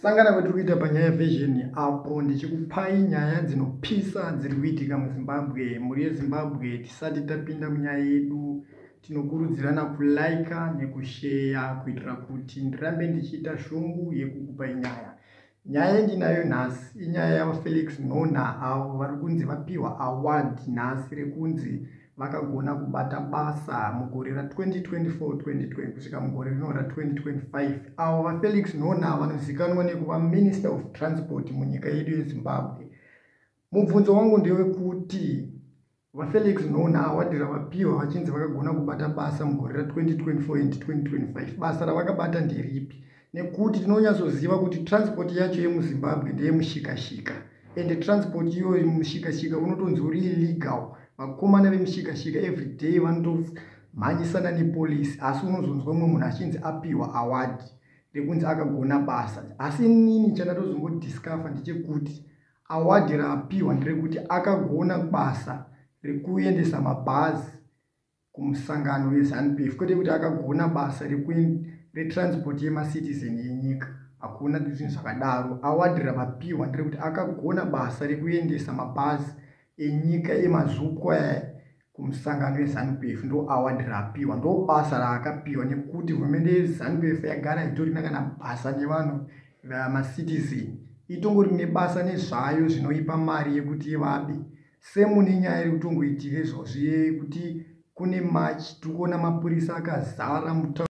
Kusangana kwetiri kuita panyaya version apo ndichikupai nyaya dzinopisa dziri kuitika muZimbabwe. Mhuri yeZimbabwe, tisati tapinda munyaya yedu, tinokurudzirana kulaika nekusheya kuitira kuti ndirambe ndichiita shungu yekukupai nyaya. Nyaya yandinayo nhasi inyaya yavaFelix Nhonha, avo vari kunzi vapiwa award nhasi rekunzi vakagona kubata basa mugore ra2024 kusvika mugore rino ra2025. Avo vaFelix Nhonha vanozikanwa nekuva Minister of Transport munyika yedu yeZimbabwe. Mubvunzo wangu ndewekuti vaFelix Nhonha, award ravapiwa vachinzi vakagona kubata basa mugore ra2024 and 2025, basa ravakabata nderipi? Nekuti tinonyatsoziva kuti transport yacho yemuZimbabwe ndeyemushikashika, ende transport iyoyo mushikashika unotonzi uri illegal. Vakomana vemushikashika everyday vanotomhanyisana nepolisi, asi unozonzwa mumwe munhu achinzi apiwa award rekunzi akagona basa. Asi inini chandatozongodiscover ndechekuti award raapiwa nderekuti akagona basa rekuendesa mabhazi kumusangano weZANU PF, kwete kuti akagona basa retransport yemacitizen yenyika. Hakuna zvinhu zvakadaro. Award ravapiwa nderekuti akagona basa rekuendesa mabhazi enyika emazupwa kumusangano weZANU PF. Ndo award raapiwa, ndo basa raakapiwa, nekuti hurumende yeZANU PF yagara itorina kana basa nevanhu vamacitizen, itongori nebasa nezvayo zvinoipa mari yekuti vabe. Semune nyaya iri kutongoitika izvozvi yekuti kune march, tiri kuona mapurisa akazara.